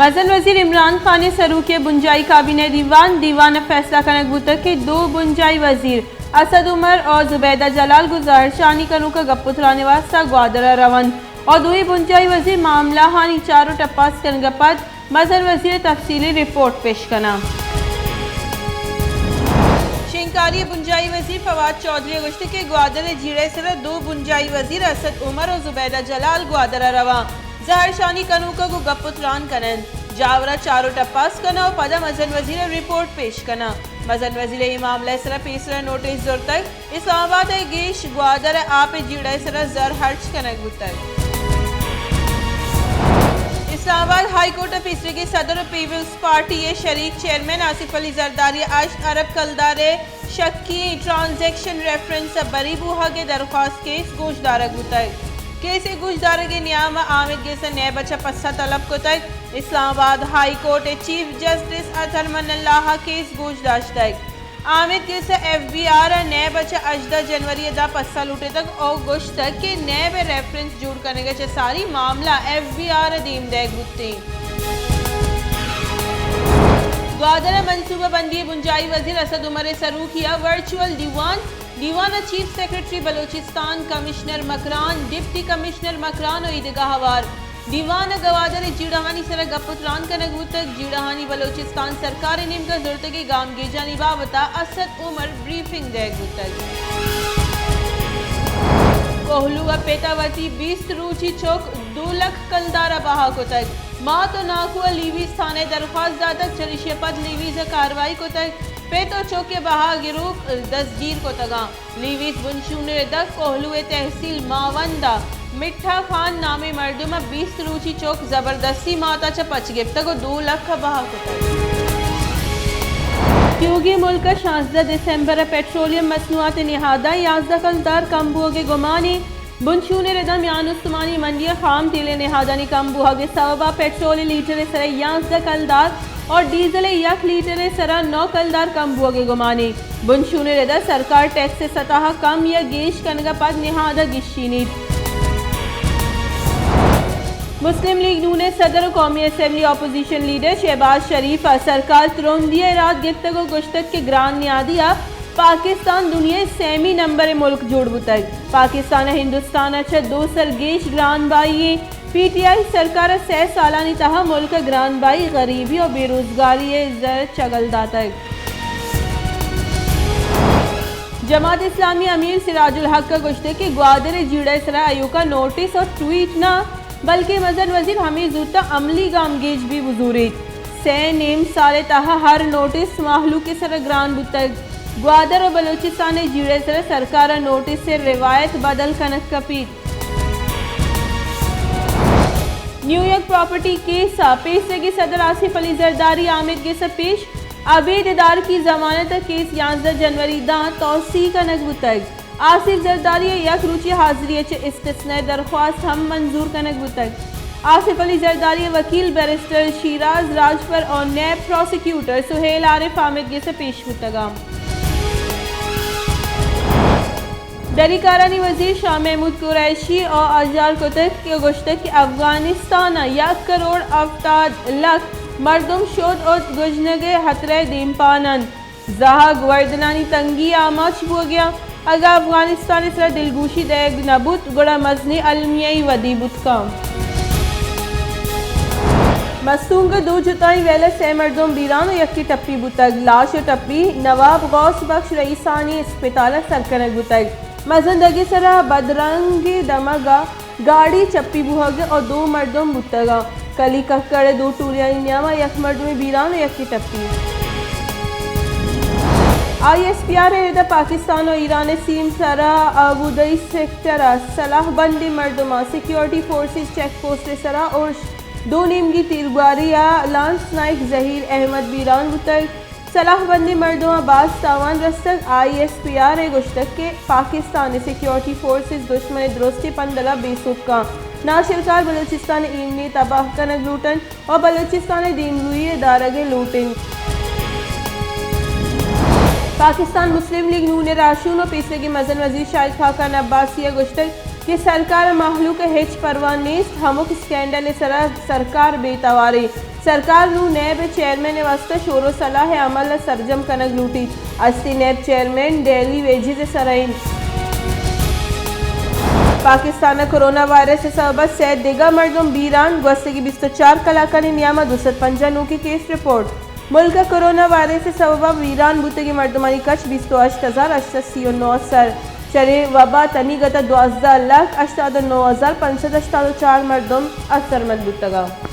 مزن وزیر عمران خان ءِ سروکی ءَ بنجاہی کابینہ دیوان، دیوان ءَ فیصلہ کنگ بوتگ کہ دو بنجاہی وزیر اسد عمر ءُ زبیدہ جلال گوں زہرشانی کنوک ءَ گپ ءُ تران ءِ واستہ گوادر ءَ رونت ءُ دوئیں بنجاہی وزیر معاملہ آنی چار ءُ ٹپاس کنگ ءَ پد مزن وزیر ءَ تفصیلی رپورٹ پیش کناں۔ شنگکاری ءِ بنجاہی وزیر فواد چوہدری ءَ گوشتگ کہ گوادر ءِ جیڑہ ءِ سرا دو بنجاہی وزیر اسد عمر ءُ زبیدہ جلال گوادر ءَ رواں، زہرشانی کنوک ءَ گوں گپ ءُ تران کن انت، جاور ءَ چار ءُ ٹپاس کناں ءُ پدا مزن وزیر ءَ رپورٹ پیش کناں۔ مزن وزیر ءَ اے معاملہ ءِ سرا پیسر ءَ نوٹس زرتگ۔ اسلام آباد ءِ گیش گوادر ءِ آپ ءِ جیڑہ ءِ سرا زر ہرچ کنگ بوتگ۔ اسلام آباد ہائی کورٹ ءَ پیسریگیں صدر ءُ پیپلز پارٹی ءِ شریک چیئرمین آصف علی زرداری ءَ ہشت ارب کلدار ءِ شکی ٹرانزیکشن ریفرنس ءَ بری بوہگ ءِ درخواست کیس گوش دارگ بوتگ۔ کیس ءِ گوش دارگ ءِ نیام ءَ آمید گس ءَ نیب ءَ چہ پسہ طلب کتگ۔ اسلام آباد ہائی کورٹ ءِ چیف جسٹس اطہر من اللہ ءَ کیس گوش داشتگ۔ آمید گس ءَ ایف بی آر ءَ نیب ءَ چہ ہژدہ جنوری ءَ داں پسہ لوٹتگ ءُ گوشتگ کہ نیب ءِ ریفرنس جوڑ کنگ ءَ چہ ساری معاملہ ایف بی آر ءَ دیم دئیگ بوتیں۔ گوادر ءَ منصوبہ بندی ءِ بنجاہی وزیر اسد عمر ءِ سروکی ءَ ورچوئل دیوان، دیوان ءَ چیف سیکرٹری بلوچستان، کمشنر مکران، ڈپٹی کمشنر مکران ءُ ایدگہ ہوار۔ دیوان ءَ گوادر ءِ جیڑہانی سرا گپ ءُ تران کنگ بوتگ۔ جیڑہانی بلوچستان سرکار ءِ نیمگ ءَ زرتگیں گامگیجانی بابت ءَ اسد عمر بریفنگ دئیگ بوتگ۔ کوہلو ءِ پت ءَ وتی بیست روچی چک دو لکھ کلدار ءَ بہا کتگ۔ مات ءُ ناکو ءَ لیویز تھانہ ءَ درخواست داتگ، چریشی ءَ پد لیویز ءَ کاروائی کتگ۔ پت ءُ چک ءِ بہا گروک دزگیر کتگ اَنت۔ لیویز بنشون ءِ رد ءَ کوہلو ءِ تحصیل ماوند ءَ مٹھا خان نامیں مردم ءَ بیست روچی چک زبردستی مات ءَ چہ پچ گپتگ ءُ دو لکھ ءَ بہا کتگ۔ تیوگیں ملک ءَ شانزدہ دسمبر ءَ پیٹرولیم مصنوعات ءِ نہاداں یازدہ کلدار کم بوگ ءِ گمانے۔ بنشون ءِ رد ءَ میان استمانی منڈی ءَ خام تیل ءِ نہادانی کم بوہگ ءِ سوب ءَ پیٹرول ءِ لیٹر ءِ سرا یازدہ کلدار اور ڈیزل ءِ یک لیٹر ءِ سرا نو کلدار کم بوگ ءِ گمانے۔ بنشون ءِ رد ءَ سرکار ٹیکس ءِ سطح ءَ کم یا گیش کنگ ءَ پد نہاد ءَ گیشینیت۔ مسلم لیگ نون ءِ صدر ءُ قومی اسمبلی اپوزیشن لیڈر شہباز شریف ءَ سرکار ترندی ءَ اراد گپتگ ءُ گوشتگ کہ گران نیادی ءَ پاکستان دنیا ءِ سیمی نمبر ءِ ملک جوڑ بوتگ۔ پاکستان ءَ ہندوستان ءَ چہ دو سر گیش گران بہائی ایں۔ پی ٹی آئی سرکار ءَ سئے سالانی تہا ملک ءَ گران بہائی، غریبی ءُ بے روزگاری ءِ زر چگل داتگ۔ جماعت اسلامی امیر سراج الحق ءَ گوشتگ کہ گوادر ءِ جیڑہ ءِ سرا ایوکا نوٹس ءُ ٹویٹ نہ، بلکیں مزن وزیر ہمے زوت ءَ عملی گامگیج بہ بزوریت۔ سئے نیم سال ءِ تہا ہر نوٹس مہلوک ءِ سرا گران بوتگ۔ گوادر ءُ بلوچستان ءِ جیڑہ ءِ سرا سرکار ءَ نوٹس ءِ روایت بدل کنگ کپیت۔ نیویارک پراپرٹی کیس ءَ پیسریگیں صدر آصف علی زرداری آمید گس ءَ پیش۔ ابید ادارکی ضمانت ءَ کیس یازدہ جنوری داں توسیع کنگ بوتگ۔ آصف زرداری ءِ یک روچی حاضری ءَ چہ استثنائی درخواست ہم منظور کنگ بوتگ۔ آصف علی زرداری ءِ وکیل بیرسٹر شیراز راجپر ءُ نیب پراسیکیوٹر سہیل عارف آمید گس ءَ پیش بوتگ اَنت۔ دری کارانی وزیر شاہ محمود قریشی ءَ آجار کتگ کہ گوشتگ کہ افغانستان ءَ یک کروڑ ہفتاد لکھ مردم شود ءُ گژنگ ءِ ہترہ ءِ دیمپان اَنت۔ زہگ وردنانی تنگی ءَ آماچ بوگ ءَ اَنت۔ اگاں افغانستان ءِ سرا دلگوشی دئیگ نہ بوت، گڑا مزنیں المیہ ئے ودی بوت کنت۔ مستونگ ءِ دو جتائیں ویل ءَ سئے مردم بیران ءُ یکے ٹپی بوتگ۔ لاش ءُ ٹپی نواب غوث بخش رئیسانی اسپتال ءَ سر کنگ بوتگ۔ مزن دگ ءِ سرا بدرنگ ءِ دمگ ءَ گاڑی چپی بوہگ ءَ دو مردم بوتگ اَنت۔ کلی ککڑ ءِ دو ٹولیانی نیام ءَ یک مردمے بیران ءُ یکے ٹپی۔ آئی ایس پی آر ءِ رد ءَ پاکستان ءُ ایران ءِ سیم سرا آبودئی سیکٹر ءَ سلاہ بندیں مردماں سیکیورٹی فورسز چیک پوسٹ ءِ سرا ارش، دو نیمگی تیرگواری ءَ لانس نائیک ظہیر احمد بیران بوتگ۔ سلاہ بندیں مردماں باز تاوان رستگ۔ آئی ایس پی آر ءَ گوشتگ کہ پاکستان ءِ سیکیورٹی فورسز دشمن ءِ درستیں پندل ءَ بے سک اَنت۔ ناشرکار بلوچستان ءِ ایمنی ءَ تباہ کنگ لوٹ اَنت ءُ بلوچستان ءِ دیمروئی ءِ دارگ ءَ لوٹ اَنت۔ پاکستان مسلم لیگ نون ءِ راہشون ءُ پیسریگیں مزن وزیر شاہد خاقان عباسی ءَ گوشتگ کہ سرکار ءَ مہلوک ءِ ہچ پرواہ نیست، ہمک اسکینڈل ءِ سرا سرکار بے تواریں۔ سرکار نوں نیب ءِ چیئرمین ءِ واستہ شور ءُ صلاح ءِ عمل ءَ سرجم کنگ لوٹیت۔ ہستیں نیب چیئرمین ڈیلی ویجز ءِ سرا انت۔ پاکستان ءَ کرونا وائرس ءِ سبب ءَ سئے دگہ مردم بیران، گوستگیں بیست ءُ چار کلاکانی نیام ءَ دو سد پنجاہ نوکیں کیس رپورٹ۔ ملک ءَ کرونا وائرس ءِ سبب ءَ بیران بوتگیں مردمانی کچ بیست ءُ ہشت ہزار ہشت سد سی ءُ نو ءَ سر۔ چرے وبا ءَ تنیگت ءَ دوازدہ لکھ ہشتاد ءُ نو ہزار پنچ سد ہشتاد ءُ چار مردم اثرمند بوتگ انت۔